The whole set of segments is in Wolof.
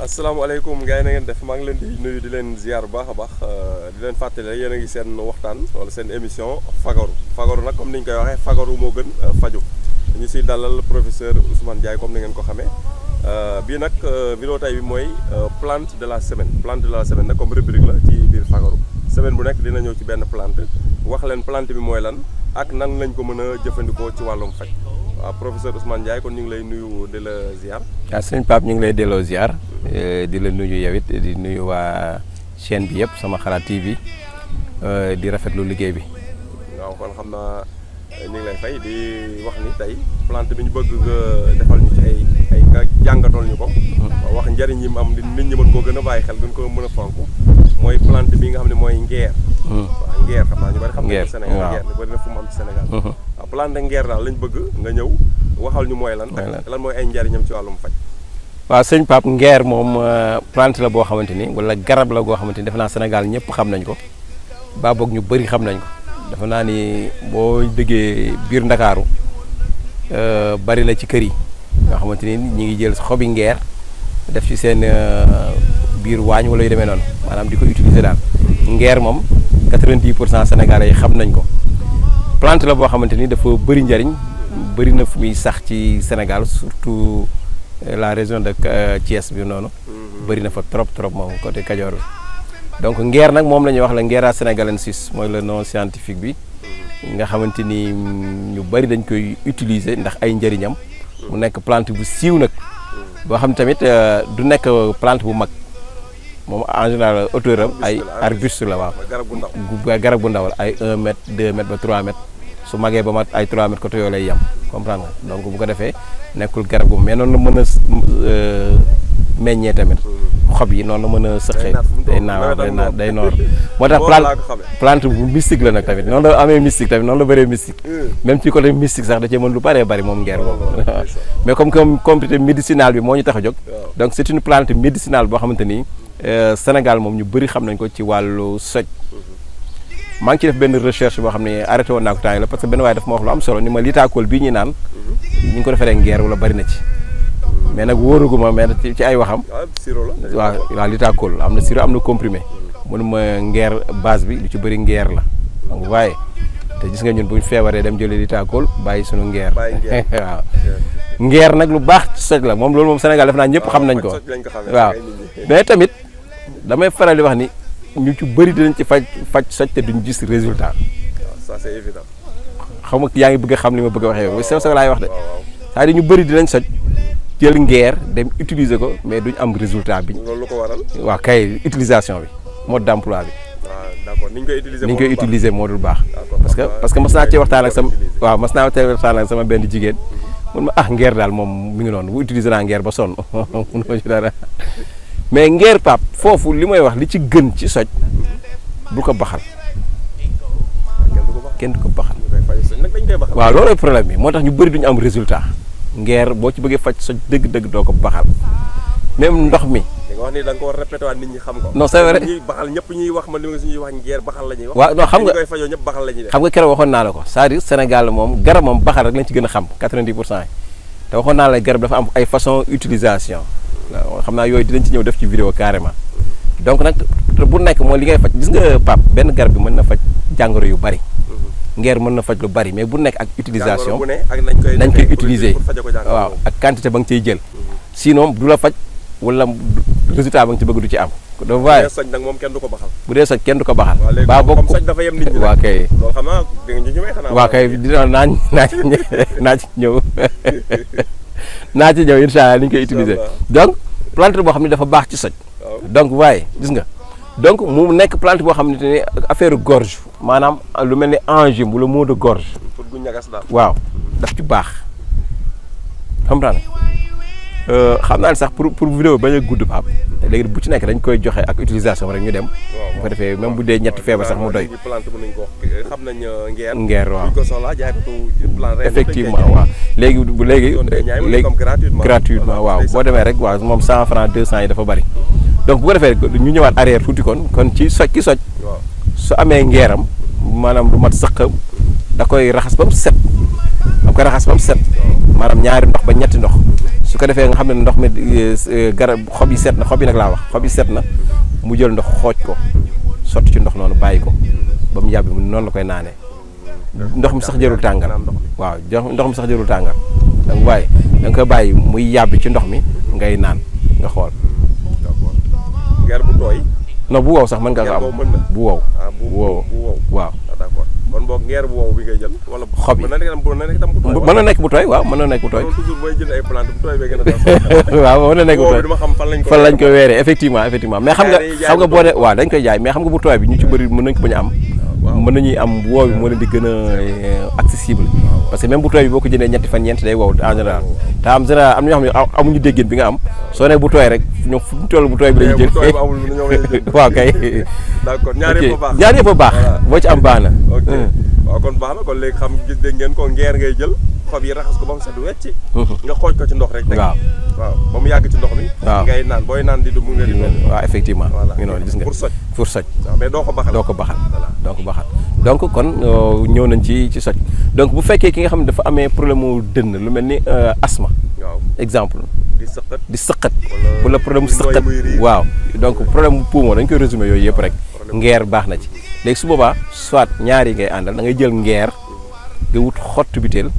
asalaamaaleykum gars yi na ngeen def maa ngi leen di nuyu di leen ziar bu baax a baax di leen fàttali yéen a ngi seen waxtaan wala seen émission fagaru nag comme ni ñu koy waxee fagaru moo gën faju ñu siy dalal professeur Ousmane Ndiaye comme ni ngeen ko xamee bii nag vidéo tey bi mooy plante de la semaine nag comme rubrique la ci biir fagaru semaine bu nekk dina ñëw ci benn plante wax leen plante bi mooy lan ak nan lañ ko mën a jëfandikoo ci wàllum faj waaw professeur Ousmane Ndiaye kon ñu ngi lay nuyu di la ziar. waaw sëñ Pape ñu ngi lay delloo ziar di la nuyu yow it di nuyu waa chaîne bi yëpp sama xalaat TV di rafetlu liggéey bi. waaw kon xam naa ñu ngi lay fay di wax ni tey plante bi ñu bëgg nga defal ñu ci ay nga jàngatool ñu ko. wax njëriñ yi mu am nit ñi mën koo gën a bàyyi xel gën ko mën a fonk mooy plante bi nga xam ne mooy ngeer. waaw ngeer xam naa ñu bari xam nañu ko Sénégal ngeer ñu bari na fu mu am ci Sénégal. waaw plante ngeer daal lañ bëgg nga ñëw waxal ñu mooy lan. lan mooy ay njëriñam ci wàllum faj. waaw sëñ Pape ngeer moom plante la boo xamante ni wala garab la goo xamante ni defe naa Sénégal ñëpp xam nañ ko ba boog ñu bëri xam nañ ko defe naa ni boo déggee biir Ndakaaru bari la ci kër yi nga xamante ni ñi ngi jël xobi ngeer def ci seen biir waañ wala yu demee noonu maanaam di ko utiliser daal ngeer moom 90% sénégalais yi xam nañ ko plante la boo xamante ni dafa bëri njariñ bëri na fu muy sax ci Sénégal surtout la région de Thiès bi noonu bëri na fa trop moom côté Kajoor bi donc ngeer nag moom la ñuy wax la Nguera sénégalensis mooy le nom scientifique bi nga xamante ni ñu bëri dañ koy utiliser ndax ay njëriñam mu nekk plante bu siiw nag boo xam tamit du nekk plante bu mag moom en général hauteur am ay arbuste la waaw garab bu ndaw la ay 1 mètre 2 mètres ba 3 mètres su magee ba mat ay 3 mètres côté yooyu lay yem comprendre nga donc bu ko defee nekkul garab gu mais noonu la mën a meññee tamit xob yi noonu la mën a sëqee day noor moo tax plante bu mystique la nag tamit noonu la amee mystique tamit noonu la bëree mystique même ci côté mystique sax da cee mën lu bëree bëri moom ngeer boobu mais comme communauté médicinale bi moo ñu tax a jóg donc c'est une plante médicinale boo xamante ni Sénégal moom ñu bëri xam nañ ko ci wàllu soj maa ngi ci def benn recherche boo xam ne arrêté woon naa ko temps yi la parce que benn waaye daf ma wax lu am solo ni ma litaakool bii ñuy naan ñu ngi ko defaree ngeer wala bari na ci mais nag wóoruguma mais ci ay waxam waaw litaakool am na sirop am na comprimé mënuma ngeer base bi lu ci bëri ngeer la donc waaye te gis nga ñun buñ feebaree dem jëlee litaakool bàyyi suñu ngeer waaw ngeer nag lu baax ci soj la moom loolu moom Sénégal def naa ñëpp xam nañ ko waaw mais tamit damay faral di wax ni ñu ci bëri dinañ ci faj soj te duñ gis résultat. ça c'est évident. xaw ma yaa ngi bëgg a xam li ma bëgg a waxee yow sew laay wax de c'est-à-dire ñu bëri dinañ soj jël ngeer dem utiliser ko mais duñ am résultat bi. loolu lu ko waral. waaw kay utilisation bi mode d'emploi bi. d'accord ni ñu koy utiliser moo dul baax. parce que mas naa cee waxtaan ak sama benn jigéen. mun ma ngeer daal moom mi ngi noonu bu utiliser naa ngeer ba sonn mun ma ci dara mais ngeer Pape foofu li may wax li ci gën ci soj bu ko baxal kenn du ko baxal waaw loolooy problème bi moo tax ñu bëri duñu am résultat ngeer boo ci bëggee faj soj dëgg-dëgg doo ko baxal même ndox mi. da nga wax ni da nga ko war a répété waat nit ñi xam ko. non c'est vrai ñuy baxal ñëpp ñuy wax man li nga suñuy wax ngeer baxal la ñuy wax. waaw non xam nga koy fajoo ñëpp baxal la ñuy def. xam nga keroog waxoon naa la ko c'est-à-dire Sénégal moom garab moom baxal rek lañ ci gën a xam 90% yi te waxoon naa la garab dafa am ay façon utilisation waaw xam naa yooyu dinañ ci ñëw def ci vidéo carrément donc nag bu nekk mooy li ngay faj gis nga Pape benn garab bi mën na faj jàngoro yu bari ngeer mën na faj lu bari mais bu nekk ak utilisation nañ koy utiliser waaw ak quantité ba nga ciy jël sinon du la faj wala résultat ba nga ci bëgg du ci am. donc waaye bu dee soj nag moom kenn du ko baxal. bu dee soj kenn du ko baxal. baa bokk comme soj dafa yem nit ñi waa kay. loolu xam naa dégg nga ñu may xanaa. waa kay dina naa ci ñëw naa ci ñëw incha allah ni ñu koy utiliser. donc plante boo xam ne dafa baax ci soj. donc waaye gis nga donc mu nekk plante boo xam ne affaire gorge maanaam lu mel ni angine wala maux de gorge. pour gu ñagas daal. waaw daf ci baax comprendre xam naa ne sax pour vidéo bañ a gudd Pape léegi bu ci nekk dañ koy joxe ak utilisation rek ñu dem. bu ko defee même bu dee ñetti feebar sax mu doy. plante mën nañ ko xam nañ ngeer. ngeer waaw ko soxlaa jaay ko plante effectivement waaw léegi gratuitement waaw boo demee rek waaw moom 100 francs 200 yi dafa bari donc bu ko defee ñu ñëwaat arrière tuuti kon ci soj ki soj su amee ngeeram maanaam lu mat sëq da koy raxas ba mu set da koy raxas ba mu set maanaam ñaari ndox ba ñetti ndox su ko defee nga xam ne ndox mi garab xob yi set na xob yi nag laa wax xob yi set na mu jël ndox xooj ko sotti ci ndox noonu bàyyi ko ba mu yàbbi mu noonu la koy naanee ndox mi sax jërul tàngal waaw ndox mi sax jërul tàngal donc waaye da nga koy bàyyi muy yàbbi ci ndox mi ngay naan nga xool. ngeer bu tooy. non bu wow sax mën nga ko am bu wow. bu wow waaw. d'accord kon boog ngeer bu wow bi ngay jël. wala xob yi mën na nekk bu tooy. mën na nekk bu tooy waaw mën na nekk bu tooy. toujours mooy jënd ay plante bu tooy bee gën a waaw mën na nekk bu tooy dama xam fan lañ ko weeree effectivement mais xam nga boo de waaw dañ koy jaay mais xam nga bu tooy bi ñu ci bëri mën nañ ko bañ a am. mën nañuy am bu wow bi moo leen di gën a accessible parce que même bu tooy bi boo ko jëndee ñetti fan ñeent day wow en général te am général am na ñoo xam ne amuñu déggéen bi nga am soo ne bu tooy rek ñoom fu ñu toll bu tooy bi lañu jël waaw kay d'accord ñaar yëpp a baax boo ci am baax na waaw kon baax na kon léegi xam gis dégg ngeen ko ngeer ngay jël xob yi raxas ko ba mu set wecc nga xooj ko ci ndox rek waaw ba mu yàgg ci ndox mi waaw ngay naan booy naan di du mu nga di waaw effectivement ngi noonu gis nga pour soj mais doo ko baxal donc kon ñëw nañ ci soj donc bu fekkee ki nga xam ne dafa amee problème mu dënn lu mel ni asthme exemple di sëqat wala problème mu sëqat waaw donc problème mu poumon dañ koy résumé yooyu yëpp rek ngeer baax na ci léegi su boobaa soit ñaar yi ngay àndal da ngay jël ngeer nga wut xottu biteel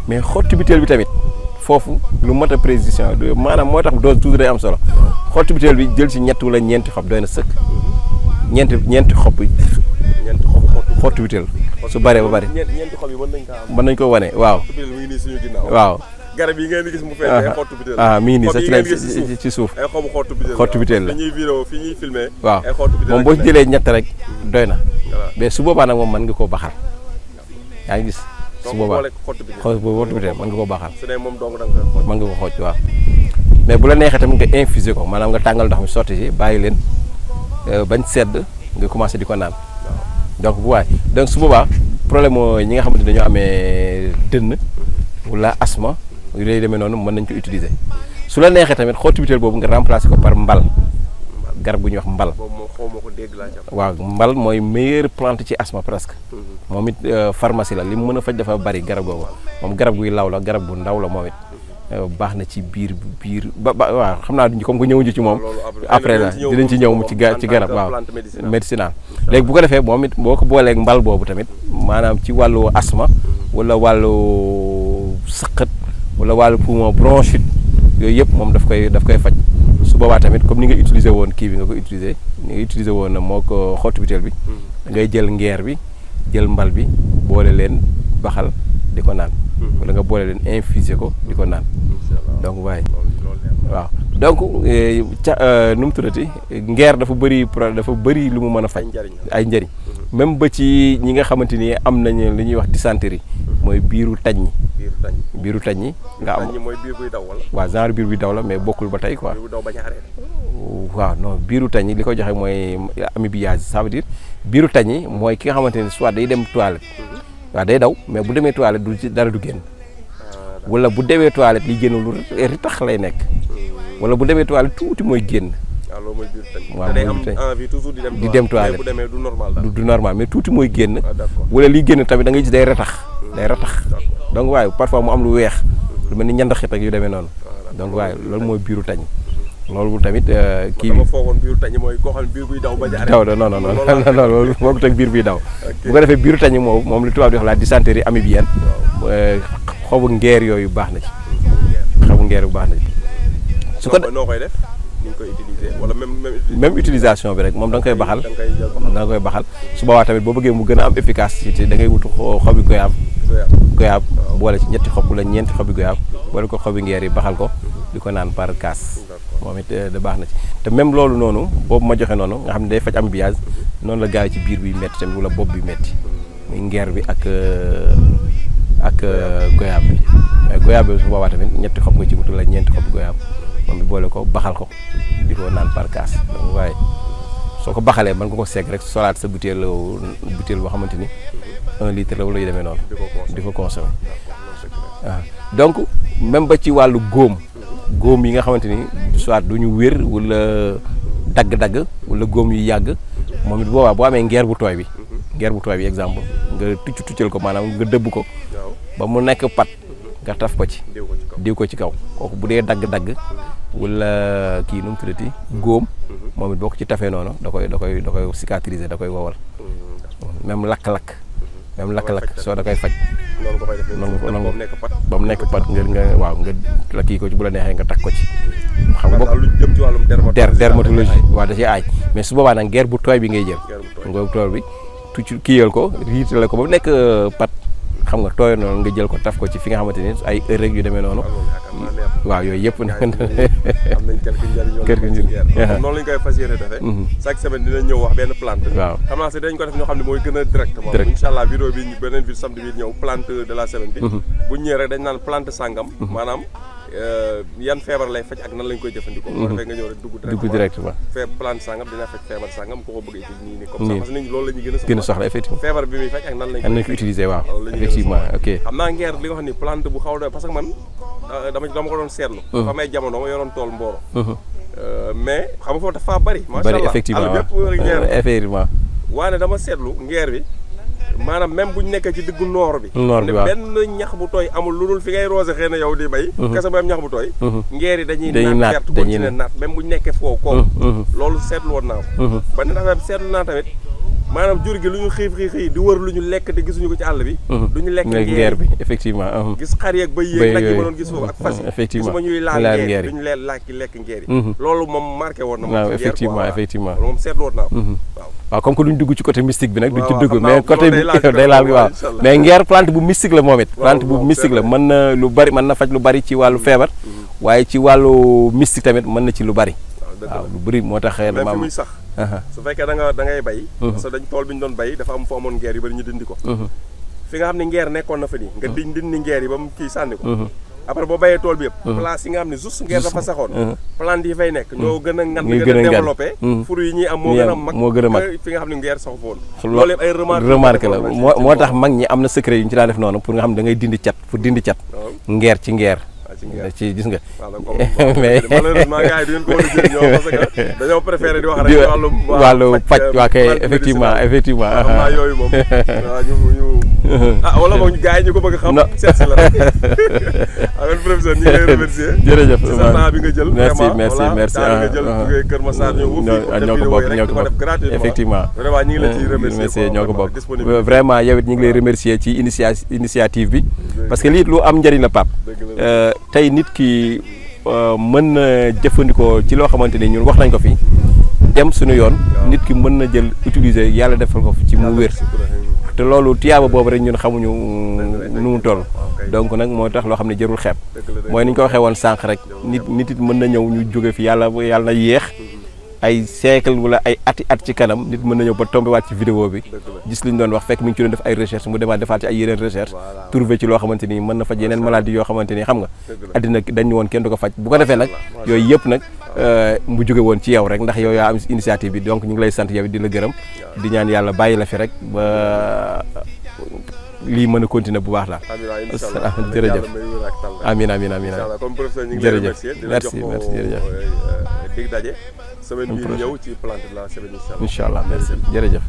mais xottu biteel bi tamit foofu lu mat a précision maanaam moo tax dose toujours day am solo xottu biteel bi jël ci ñett wala ñeenti xob doy na sëkk ñeenti xob xottu biteel su bëree ba bëri ñeenti xob yi mën nañ ko wane waaw waaw garab yi ngeen di gis mu fekk ay xottu biteel mi ngi nii sax ci suuf ay xobu xottu biteel la dañuy vidéo fi ñuy filmé waaw moom boo ci jëlee ñett rek doy na mais su boobaa nag moom mën nga koo baxal yaa ngi gis su boobaa xottu biteel mën nga koo baxal mën nga ko xooj waaw mais bu la neexee tamit nga infuser ko maanaam nga tàngal ndox mi sotti si bàyyi leen bañ sedd nga commencé di ko naan donc bu waay donc su boobaa problème ñi nga xamante ne dañoo amee dënn wala asthme yu lay demee noonu mën nañ ko utiliser su la neexee tamit xottu biteel boobu nga remplacer ko par mbal garab bu ñuy wax mbal waaw mbal mooy meilleure plante ci asthme presque moom it pharmacie la li mu mën a faj dafa bari garab googu moom garab guy law la garab bu ndaw la moom it baax na ci biir ba waaw xam naa duñ comme que ñëwuñu ci moom après la dinañ ci ñëw mu ci garab waaw médicinal léegi bu ko defee moom it boo ko booleeg mbal boobu tamit maanaam ci wàllu asthme wala wàllu sëqët wala wàllu poumon bronchite yooyu yëpp moom daf koy faj su boobaa tamit comme ni nga utiliser woon kii bi nga ko utiliser ni nga utiliser woon moo ko xottu biteel bi da ngay jël ngeer bi jël mbal bi boole leen baxal di ko naan wala nga boole leen infuser ko di ko naan donc waaye waaw donc nu mu tuddati ngeer dafa bëri lu mu mën a faj ay njëriñ même ba ci ñi nga xamante ni am nañu li ñuy wax dysenterie mooy biiru tañ ñi nga am mooy biir buy daw wala waaw genre biir buy daw la mais bokkul ba tey quoi waaw non biiru tañ ñi li ko joxe mooy amibiase ça veut dire biiru tañ ñi mooy ki nga xamante ni soit day dem toilette waaw day daw mais bu demee toilette du ci dara du génn wala bu demee toilette li génn lu ritax lay nekk wala bu demee toilette tuuti mooy génn waaw day am envie toujours di dem toilette bu demee du normal daal du normal mais tuuti mooy génn wala liy génn tamit da ngay gis day retax donc waaye parfois mu am lu weex lu mel ni ñandaxit ak yu demee noonu donc waaye loolu mooy biiru tañ loolu tamit kii bi dama foogoon biiru tañ mooy koo xam ne biir buy daw ba daw non loolu moo ko teg biir buy daw bu ko defee biiru tañ moom li tubaab di wax la dysenterie amibienne xobu ngeer yooyu baax na ci xobu ngeer yu baax na ci su ko noo koy def ni ñu koy utiliser wala même utilisation bi rek moom da nga koy baxal su boobaa tamit boo bëggee mu gën a am efficacité da ngay wutu xobi goyaab boole ci ñetti xob wala ñeenti xobi goyaab boole ko xobi ngeer yi baxal ko di ko naan par kaas moom it da baax na ci te même loolu noonu boobu ma joxe noonu nga xam ne day faj amibiase noonu la gaaw ci biir bi metti tamit wala bopp bi metti muy ngeer bi ak goyaab bi mais goyaab bi su boobaa tamit ñetti xob nga ci wutu la ñeenti xobi goyaab moom bi boole ko baxal ko di ko naan par kaas donc waaye soo ko baxalee mën nga ko seeg rek solaat sa butéel boo xamante ni 1 litre la wala yu demee noonu di ko consommer waaw donc même ba ci wàllu góom yi nga xamante ni soit du ñu wér wala dagg-dagg wala góom yu yàgg moom it boobaa boo amee ngeer bu tooy bi exemple nga tuccal ko maanaam nga dëbb ko ba mu nekk pat nga taf ko ci diw ko ci kaw kooku bu dee dagg-dagg wala kii nu mu tuddati góom moom it boo ko ci tafee noonu da koy cicatriser da koy wowal même lakk-lakk soo da koy faj noonu ba mu nekk pat nga waaw nga la kii ko ci bu la neexee nga takk ko ci xam nga bokk lu jëm ci wàllum dermatologie waaw da ci aay mais su boobaa nag ngeer bu tooy bi ngay jël nga tooy bi tuuti kiyal ko riitale ko ba mu nekk pat xam nga tooy noonu nga jël ko taf ko ci fi nga xamante ni ay heure rek yu demee noonu waaw yooyu yëpp am nañ quelques njëriñ noonu lañ koy fas yéene defee chaque semaine dina ñëw wax benn plante waaw xam naa si dañ ko def ñoo xam ne mooy gën a direct moom incha allah vidéo bi beneen vidéo samedi bi ñëw plante de la semaine bi bu ñëwee rek dañ naan plante sàngam maanaam yan feebar lay faj ak nan lañ koy jëfandikoo boo defee nga ñëw rek dugg directement plante sàngam dina faj feebar sàngam ko bëgg ci nii comme ça parce que nit ñi loolu la ñuy gën a soxla effectivement feebar bi muy faj ak nan lañ ko utiliser waaw effectivement ok xam naa ngeer li nga wax ni plante bu xaw a parce que man dama ko doon seetlu dafa may jamono ma yoroon tool Mboro mais xam nga foofu dafa bari macha allah effectivement effectivement waane dama seetlu ngeer bi maanaam même bu ñu nekkee ci diggu noor bi waaw benn ñax bu tooy amul lu dul fi ngay roose xëy na yow di bay kese bu am ñax bu tooy ngeer yi dañuy naat continuer naat même bu ñu nekkee foofu kooku loolu seetlu woon naa ko ba ne dafa seetlu naa tamit maanaam jur gi lu ñu xiif di wër lu ñu lekk te gisuñu ko ci àll bi du ñu lekk ngeer bi effectivement gis xar yeeg ba yéeg nag yi ma doon gis foofu ak fas yi gisuma ñuy laal ngeer yi duñu leen lekk ngeer yi loolu moom marqué woon na ma effectivement moom seetlu woon naa ko waaw comme que duñ dugg ci côté mystique bi nag duñ ci dugg mais côté day laal bi waaw mais ngeer plante bu mystique la moom it plante bu mystique la mën na lu bari mën na faj lu bari ci wàllu feebar waaye ci wàllu mystique tamit mën na ci lu bari waaw lu bëri moo tax même fi muy sax su fekkee da ngay bay parce que dañ tool bi ñu doon bay dafa am foo amoon ngeer yu bari ñu dindi ko fi nga xam ne ngeer nekkoon na fa nii nga dindi ngeer yi ba mu kii sànni ko après boo bayee tool bi yëpp place yi nga xam ne juste ngeer dafa saxoon plante yi fay nekk ñoo gën a ngan gën a développé fruits yi ñuy am moo gën a mag fi nga xam ne ngeer sax foon loolu yëpp ay remarque la moo tax mag ñi am na secret yu ñu ci daan def noonu pour nga xam ne da ngay dindi cat pour dindi cat ngeer ci ngeer ci gis nga mais malheureusement gars yi du ngeen ko war a jëriñoo parce que dañoo préféré di wax rek wàllu paj waa kay effectivement xam naa yooyu moom waaw ñu wala moom gars yi ñu ko bëgg xam seet si la rek amen professeur ñu ngi lay remercier jërëjëf ci sa temps bi nga jël merci nga jël jógee Kër Massar ñoo ko bokk effectivement vraiment ñu ngi la ciy remercier ñoo ko bokk vraiment yow it ñu ngi lay remercier ci initiative bi parce que lii lu am njëriñ la Pape tey nit ki mën na jëfandikoo ci loo xamante ni ñun wax nañ ko fi dem suñu yoon nit ki mën na jël utiliser yàlla defal ko ci mu wér te loolu tiyaaba boobu rek ñun xamuñu nu mu toll donc nag moo tax loo xam ne jërul xeeb mooy ni ñu ko waxee woon sànq rek nit it mën na ñëw ñu jóge fi yàlla na yéex ay siècle wala ay at ci kanam nit mën na ñëw ba tombé waat ci vidéo bi gis li ñu doon wax fekk mi ngi ci doon def ay recherche mu demaat defaat ci ay yeneen recherche trouvé ci loo xamante ni mën na faj yeneen maladie yoo xamante ni xam nga addina dañu woon kenn du ko faj bu ko defee nag yooyu yëpp nag mu jóge woon ci yow rek ndax yow yaa am initiative bi donc ñu ngi lay sant yow di la gërëm di ñaan yàlla bàyyi la fi rek ba lii mën a continuer bu baax la jërëjëf amiin jërëjëf merci jërëjëf dig daje semaine bii ñëw ci plante de la semaine incha allah merci jërëjëf